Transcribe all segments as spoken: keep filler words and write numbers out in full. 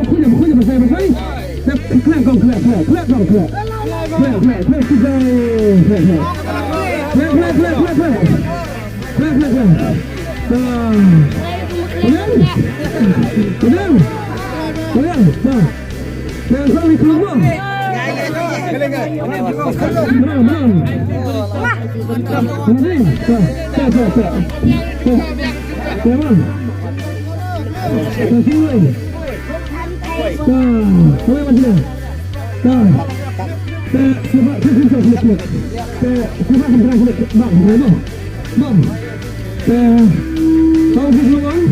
ba khuid, ba khuid, ba sai, ba sai. Khleh kong, khleh, khleh, khleh kong, khleh. Khleh, khleh, khleh, khleh, khleh. Khleh, khleh, khleh, khleh, khleh. Khleh, khleh, khleh. Ta. Ulang. Ulang. Ulang. Ta. Ta, sorry, keluar. Menang, menang. Menang. Ta, ta, ta, ta. Ta. Ta, bang. Ta, sini. Ka, kawei wan sini. Ka. Te, sila, sila, sila, sila. Te, sila, sila, sila, sila. Bang, sila, bang. Bang. Te, tahu ke sila, bang?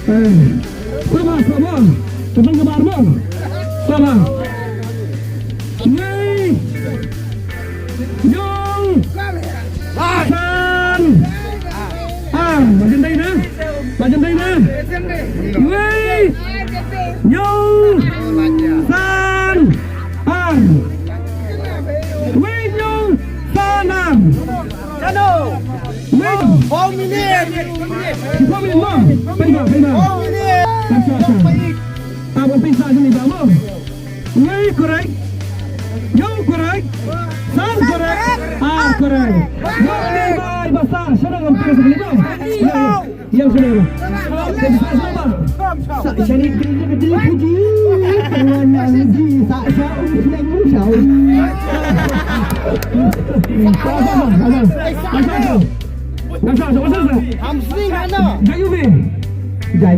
Eh, sama, sama. Teman ke bar, bang. Sama. Wei. Hynñiew. San. Ar. Ba jan dei na. Ba jan dei na. Wei. Hynñiew. San. Ar. Wei hynñiew. San ar. Chano. Wei. Four minutes. Four minutes, bang. Pei ba, pei ba. Four minutes. Acha, acha. Aba pisa jani ba mo. Wei correct. Hynñiew correct. San correct. Ar correct. Wei bai ba sa shana ngam tira sa kali ba. Yang shana ba. Sa shani kali kali kali. Kawan yang di sa sa um shana mu sa. Sa sa sa. Sa sa sa. Nasa, nasa, nasa. Hamstring, ano? Jai umi. Jai.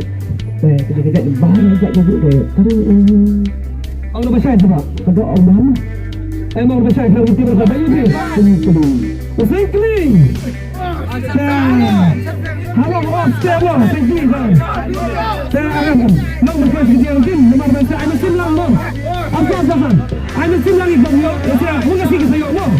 Eh, kejap, kejap. Bahaya, kejap, kejap, kejap. Taruh, eh. Ang na ba shai, cuba. Kedok, ang ba. Eh, ang na ba shai, kena uti berapa? Jai umi. Singkling. Singkling. Halo, oh, step lo. Singkling, bang. Step, ang. Nang ba shai, kejap, kejap. Nomor ba shai, ano sim lang, bang. Apa, apa, bang? Ano sim lang, bang, yo. Kejap, aku kasih kita, yo, bang.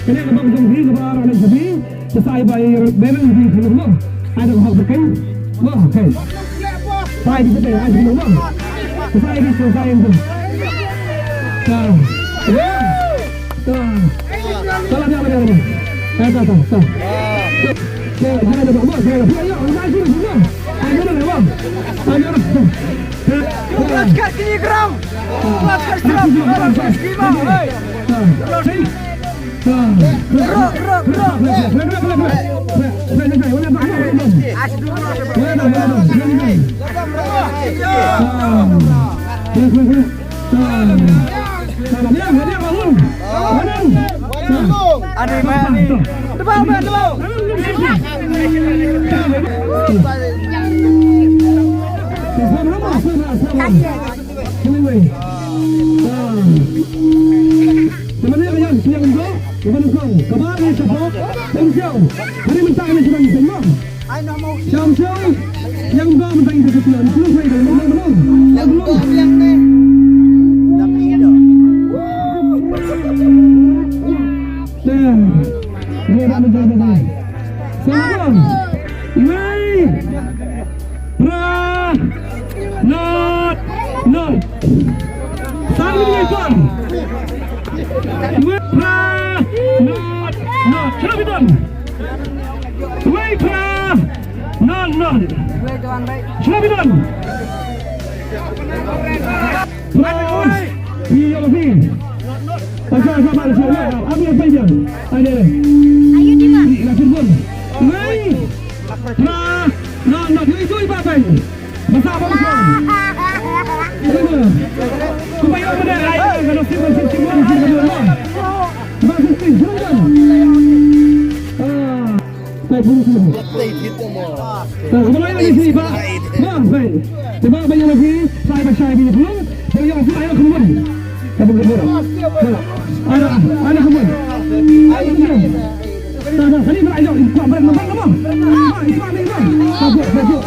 Kane kaba zong hi kaba ar ana jabi. Sa ai bai beren hi kano mo. Ai dong hok bekai. Mo, okay. Sa ai di sa ai kano mo. Sa ai di sa ai kano. Sa. Sa. Sa la dia la dia. Sa sa sa. Sa. Sa dia la dia. Sa dia la dia. Sa dia la dia. Sa dia la dia. Kelas kat kini geram. Kelas kat geram. Kelas kat kini geram. Hey. Bro, bro, bro. Ani mai ani. Tebak mai tebak. Anyway. Namanya yang yang do, bukan kau. Kemana siapa? Yang siapa? Hari mentang ini sudah bisa. Siapa siapa? Yang do mentang itu sudah. Belum saya belum belum. Yang do yang ni. Dah pergi dah. Dah. Dia dah menjaga diri. Selamat. Wei. Phra. Not. Not. Sami ni pon. Wei. Phra. Not. Not. Selamat done. Wei phra. Not. Not. Selamat done. Phra. Iya, lebih. Asa, asa, asa, asa. Ambil apa dia? Ada. Ayo, Dima. Di, di, di, di. Wei. Pra, no, no, yoi, yoi, ba, ba. Basa, ba, basa. Kumba, yoi, ba, ai, ai, ba, no, si, ba, si, si, ba, si, ba, no. Ba, si, si, si, ba. Ah, ba, si, si. Ah, kumba, yoi, si, ba. Ba, ba. Ba, ba, yoi, si, ba, ba, yoi, si, ba, yoi, si, ba, yoi, kumba. Ka bun ka bun. Ana, ana ka bun. Ana ka bun. Ta, ta, kali ba ïoh, i kwah brand nambah ka bun. Ah, i kwah ni bun. Bajuk, bajuk.